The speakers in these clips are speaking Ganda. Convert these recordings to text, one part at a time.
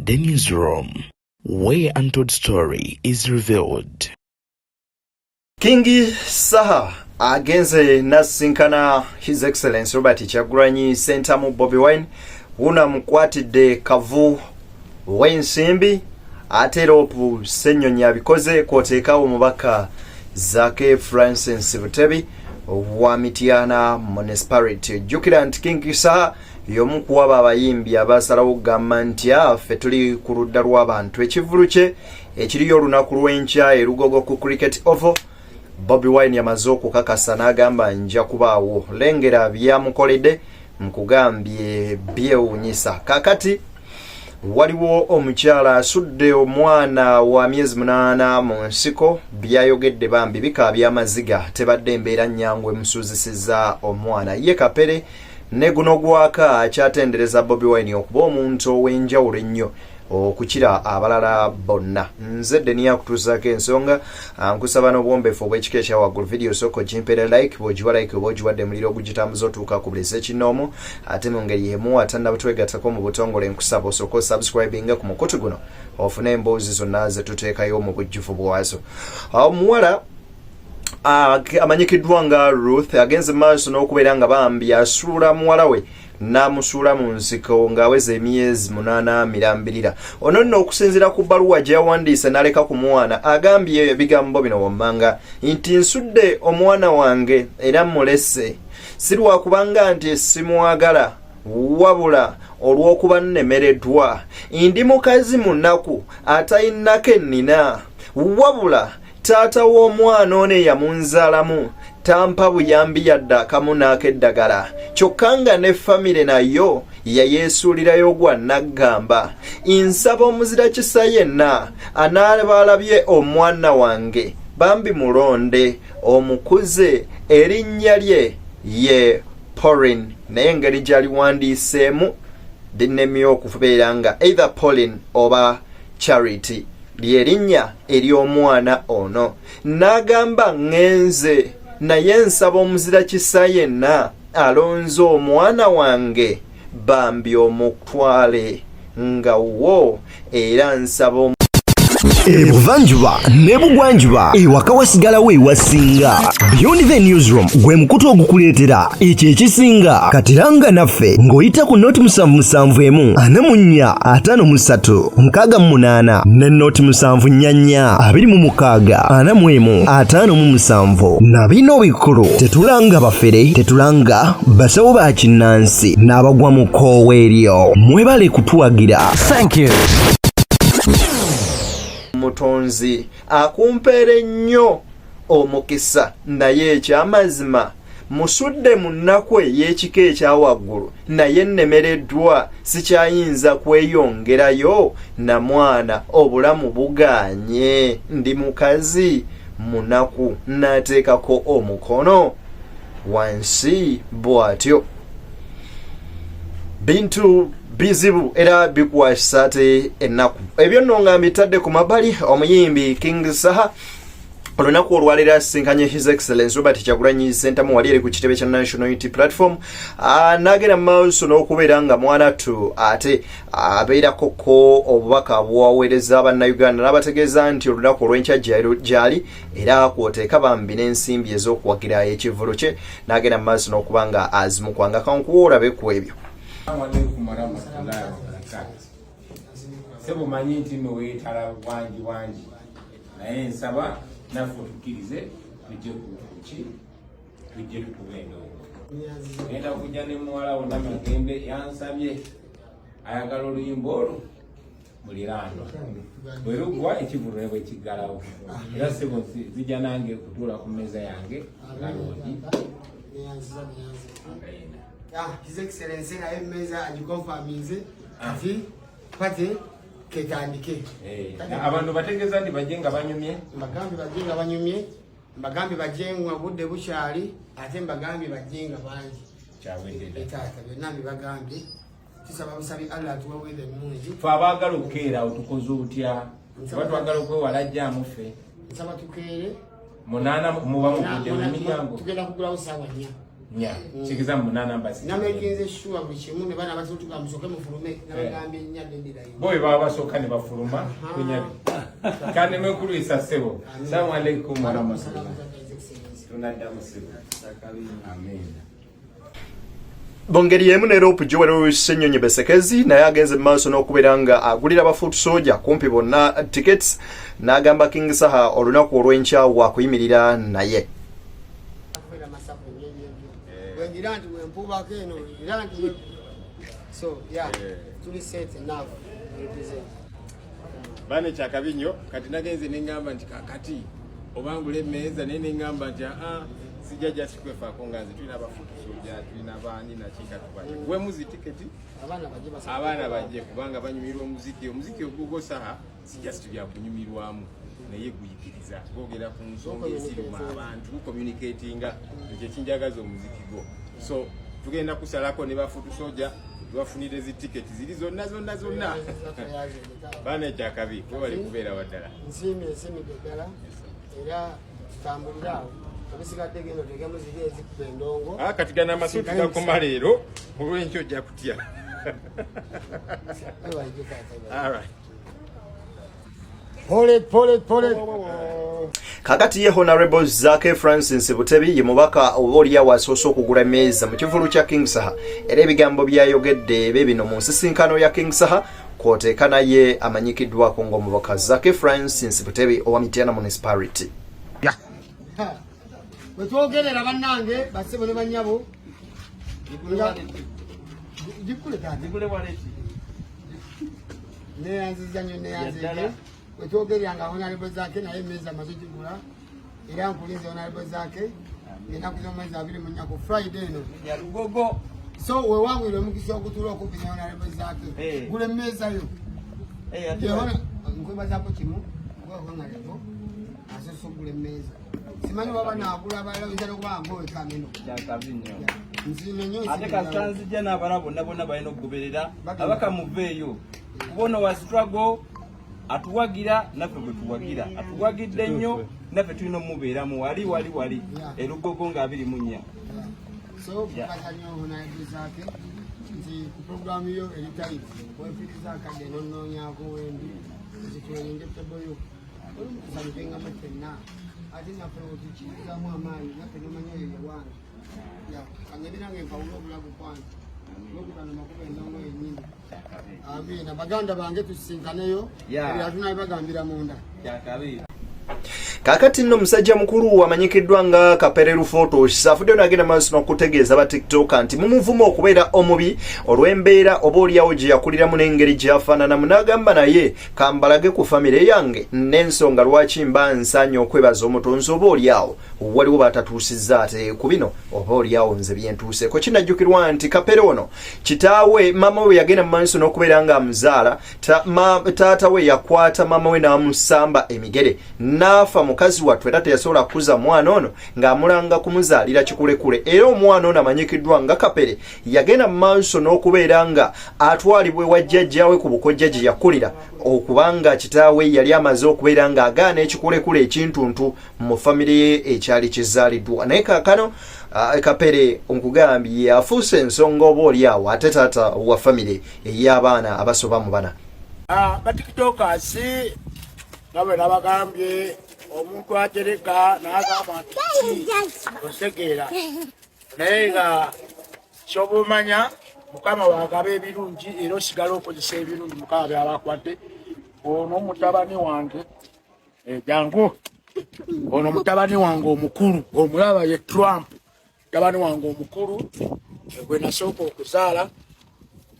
The newsroom, where untold story is revealed. King Saha agenze nasisinkana His Excellency Robert Kyagulanyi Ssentamu Bobi Wine, wuno amukwatidde kavu w'ensimbi, ate era opu Ssenyonyi abikoze kwoteekawo omubaka Zaake Francis Butebi wa Mityana Municipality. Jjukira nti King Saha y'omu ku abo abayimbi abasalawo okugamba nti ffe tuli ku ludda lw'abantu. Ekivvulu kye ekiriyo olunaku lw'enkya e Lugogo ku Cricket Oval, Bobi Wine yamaze okukakasa n'agamba nja kubaawo. Lengera byamukoledde, nkugambye byewuunyisa. Kakati waliwo omukyala asudde omwana wa myezi 8 mu nsiko. Byayogedde bambi bikaabya amaziga, tebadde embeera nnyangu emusuuzisizza omwana. Ye Kapere ne guno gwaka akyatendereza Bobi Wine okuba omuntu ow'enjawulo ennyo okukira abalala bonna. Nze Deni akutuusaako ensonga, nkusaba n'obuwombeefu obw'ekika ekya waggulu, vidiyo sooka ogimpeera like. Bw'ogiwa like oba ogiwadde muliro ogugitambuza otuuka ku buli ssekinnoomu. Ate mu ngeri emu, atannaba twegattako mu butongole, nkusaba osooka osubscribinga ku mukutu guno ofune emboozi zonna ze tuteekayo mu bujjuvu bwazo. Omuwala amanyikiddwa nga Ruth agenze maaso n'okubeera nga bambi asuula muwala we n'amusuula mu nsiko ng'aweza emyezi 8 mirambirira. Ono nno okusinziira ku bbaluwa gye yawandiise n'aleka ku mwana, agambye ebigambo bino wammanga nti, "Nsudde omwana wange era mulese, si lwakubanga nti simwagala, wabula olw'okuba nnemereddwa. Ndi mukazi munaku atayinnako ennina, wabula taata w'omwana ono eyamunzaalamu tampa buyambi yadde akamu n'akeddagala, kyokka nga ne famire nayo yayeesuulirayo gwa naggamba. Nsaba omuzira kisa yenna anaaba alabye omwana wange bambi mulonde omukuze, erinnya lye ye Pauline." Naye engeri gy'aliwandiiseemu linnemye okubeera nga either Pauline oba Charity lyerinnya ery'omwana ono. N'agamba, "Ŋŋenze, naye nsaba omuzira kisa yenna alonze omwana wange bambi omutwale nga wo, era nsaba." Ebuvanjuba n'ebugwanjuba, ewaka wasigalawo ewasinga. Beyond the Newsroom gwe mukutu ogukuleetera ekyo ekisinga. Katiranga naffe ng'oyita ku noti 771 44 53 68 ne noti 744 26 41 57. Na bino bikulu: tetulanga bafere, tetulanga basawo ba kinnansi n'abagwa mu kkoowa eryo. Mwebale kutuwagira. Thank you. Mutonzi akumpeera ennyo omukisa, naye ekyamazima musudde mu nnaku ey'ekika ekya waggulu, naye nnemereddwa, sikyayinza kweyongerayo na mwana, obulamu bugaanye, ndi mukazi munaku. N'ateekako omukono wansi bw'atyo. Bintu bizibu era bikwasa ate ennaku. Ebyo nno nga mbitadde ku mabbali, omuyimbi King Saha olunaku olwaleero asisinkanye His Excellence Robert Kyagulanyi Ssentamu wali eri ku kitebe kya National Unity Platform. N'agenda mu maaso n'okubeera nga mwanattu ate abeerako ko obubaka bwaweereza bannayuganda, n'abategeeza nti olunaku olw'enkya gyali era kwoteeka bambi n'ensimbi ez'okuwagira ekivvulu kye, n'agenda mu maaso n'okuba nga azimukwanga. Kankuwa olabe ku ebyo. Assalamu alaikum warahmatullahi wabarakatuh. Sebo, manyi nti nno weetala wangi wangi, naye nsaba naffe otukkirize tujje kuki, tujje tukuba endongo. Genda kujja ne muwala wo Namagembe, yansabye ayagala oluyimba olwo muliraanwa. Bwe luggwa, ekivvulu ne bwe kiggalawo. Era sebo, zijja nange kutuula ku mmeeza yange nga loogi. Neyanziza, neyanziza. Ah, His Excellency naye emmeeza agikonfaminze, kati party ketandike. Eh, abantu bategeeza nti bajje nga banyumye. Mbagambye bajje nga banyumye, mbagambye bajje nga budde bukyali, ate mbagambye bajje nga bangi. Kyawedde dda. Etaata byonna mbibagambye, tusaba busabi Allah atuwe weather ennungi. Fe abaagala okukeera awo tukoze otya? Oba twagala okwewala jjaamu ffe? Nsaba tukeere. 8 muba mugudde mu miryango. Tugenda kugulawo saawa 4. Nya kigeza mu munaana mbasi. Namekinze sure buli kimu ne bana batutuka musoke mufulume nabagambye nnya deadline. Bo bwe baba basooka ne bafuluma kunyabi kandi mwekulwisa ssebo. Salamu alaikum warahmatullahi. Tunaddamu ssebo. Amiina. Mu ngeri y'emu ne Rope Joel Ssenyonyi Besekezi naye agenze mu maaso n'okubeera nga agulira ba foot soldier kumpi bonna tickets n'agamba King Saha olunaku olw'enkya wakuyimirira naye. Wengira nti wempuubako eno era nti so yeah tuli set enough represent. Bane kyakabi nnyo kati nagenze neŋŋamba nti kakati obangula emmeeza naye neŋŋamba nti aa sijja just kwefaako nga nze tulina abafutusoja tulina baani naki katubaye wemu zi tiketi abaana bajje kubanga banyumirwa omuziki omuziki ogugwo saha si just byakunyumirwamu naye guyigiriza gwogera ku nsonga eziruma abantu gucommunicatinga ekyo ekinjagaza omuziki gwo so tugenda kusalako ne bafutusoja tubafunire zi tiketi ziri zonna zonna zonna baana ekyakabi webali kubeera waddala. Nsiimye nsiimidde ddala era tutambulire awo ebisigadde genda oteekemu ziri ezikuba endongo. Ah, kati gano amasuuti gakoma leero olw'enkya ojja kutya. All right. Pole pole pole. Kakati ye Honorable Zaake Francis Butebi ye mubaka oba oliawo asoose okugula emmeeza mu kivulu kya King Saha era ebigambo byayogedde be bino mu nsisinkano ya King Saha kwoteeka naye amanyikiddwako ng'omubaka Zaake Francis Butebi owa Mityana Municipality. Bwe twogerera bannange bassebo ne bannyabo neyanziza nnyo neyanzige wetwogerera nga Honorable Zaake naye emmeeza amaze gigula era nkulinze Honorable Zaake enaku z'omwezi 24 ku Friday eno Nyalugogo. So wewangwire omukisa okutuula okumpi ne Honorable Zaake gula emmeeza yo. Nkwebazaako kimu gwe Honorable asoose okugula emmeeza simanyi waba naagula abalala oyinza n'okuba nga gweweka ameno. Kyakabi nnyo. Nsiime nnyo. Ate kasita nzijja n'abalala bonna bonna balina okugoberera abaka muveeyo kuba ono wa struggle atuwagira naffe gwe tuwagira atuwagidde nnyo naffe tulina omubeeramu wali wali wali erugogo nga 24. So kukaza nnyo Honorable Zaake nti ku programu yo eri tight wempiriza akadde nonoonyako wendi nti twelinga ettebo yo oli mukusanyukengamu ffenna ate naffe otukirizaamu amaanyi naffe nomanya oyo yewange kangende nange mpawule obulago kwange nokutana makuba endongo yennyini. Amiina baganda bange tusisinkaneyo ebirala tunabibagambira munda. Kakati nno musajja mukulu amanyikiddwa nga Kapere Lufotos afuddeyo nagenda maaso n'okutegeeza ba TikToker nti mumuvuma okubeera omubi olw'embeera oba oliawo gye yakuliramu n'engeri gy'afaananamu n'agamba naye kambalage ku famire yange n'ensonga lwaki mba nsaanye okwebaza omutonzi oba oliawo waliwo batatuusizza ate ku bino oba oliawo nze byentuuseeko. Kinajjukirwa nti Kapere ono kitaawe maama we yagenda mu maaso n'okubeera nga amuzaala taata we yakwata maama we n'amusamba emigere n'afa mukazi wattu era teyasobola kukuza mwana ono ng'amulanga kumuzaalira kikulekule era omwana ono amanyikiddwa nga Kapere yagenda mu maaso n'okubeera nga atwalibwa ewa jjajjaawe ku bukojja gye yakulira okubanga kitaawe yali amaze okubeera ng'agaana ekikulekule ekintuntu mu famire ye ekyali kizaaliddwa naye kaakano Kapere nkugambye afuuse ensonga oba oli awo ate taata wa famire ey'abaana abasoba mu bana. Batikitokers nga bwe nabagambye omuntu atereka n'agamba nti otegeera naye nga kyoba omanya Mukama wagaba ebirungi era osigala okozesa ebirungi Mukama byabakwadde. Ono mutabani wange jangu ono mutabani wange omukulu omulaba ye Trump mutabani wange omukulu gwe nasooka okuzaala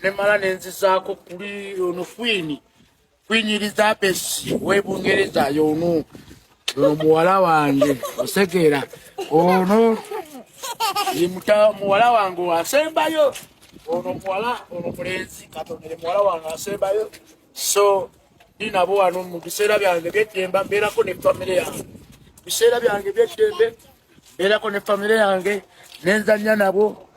nemala nenzizaako kuli ono Queen Queen Elizabeth w'e Bungereza yono ono muwala wange osegeera ono ye muwala wange asembayo ono muwala ono mulenzi katondere muwala wange asembayo so ndi nabo wano mu biseera byange byeddemba mbeerako ne famire yange biseera byange byeddembe mbeerako ne famire yange nenzanya nabo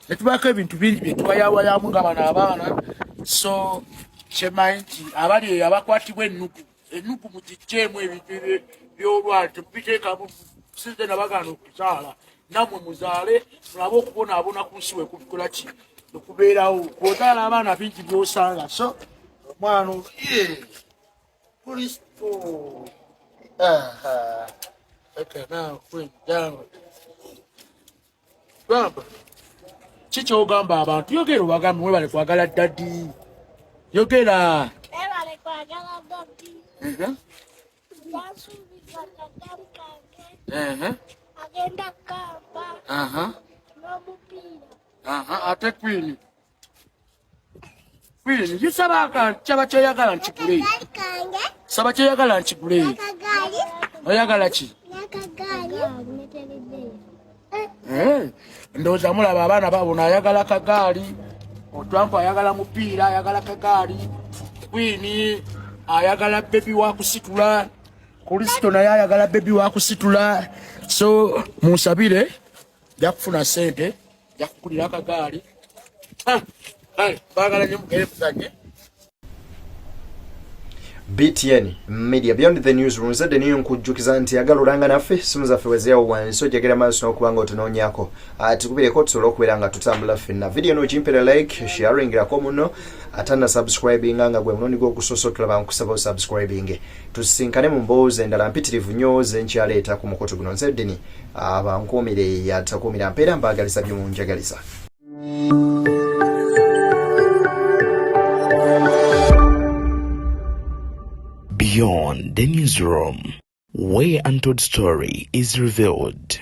netubaako ebintu bingi byetubayawayamu nga bano abaana so kyemanyi nti abali eyo abakwatibwa ennugu ennugu mugijjeemu ebintu by'olwali temubiteekamu sinze nabagaana okuzaala. Nammwe muzaale mulabe okubonaabona ku nsi wekukola ki okubeerawo. Bw'ozaala abaana bingi by'osanga. So omwana Kristo. Aha. Okay, now, queen, down. Gamba. Ki ky'ogamba abantu? Yogera obagambe mwebale kwagala daddy. Yogera. Mwebale kwagala daddy. Yansuubiza akagaali kange. Agenda kkampa. N'omupiira. Ate Queen. Queen, gisaba akantu kyaba kyoyagala nkigule. Saba kyoyagala nkigule. Oyagala ki? Eh, ndowooza mulaba abaana baabo ayagala kagaali, otwampu ayagala mupiira, ayagala kagaali, Queen ayagala baby wa kusitula, Kristo naye ayagala baby wa kusitula. So munsabire nja kufuna sente, nja kukulira akagaali. Ah, baagala nnyo mugende muzanye. BTN Media Beyond the Newsroom nzadde niyo nkujjukiza nti yagala olanga naffe simu zaffe wezeyawo wansi ojagera maaso n'okuba nga otunoonyako tukubireko tusobole okubeera nga tutambula ffenna. Video eno ogimpera like, sharingirako muno ate na subscribinga nga gwe mulundi gw'okusoose otulaba, nkusaba osubscribing. Tusisinkane mu mboozi endala mpitirivu nnyo ze nkyaleeta ku mukutu guno. Nze Deni abankuumire yatakuumira mpeera, mbaagaliza bye munjagaliza. Beyond the Newsroom, where untold story is revealed.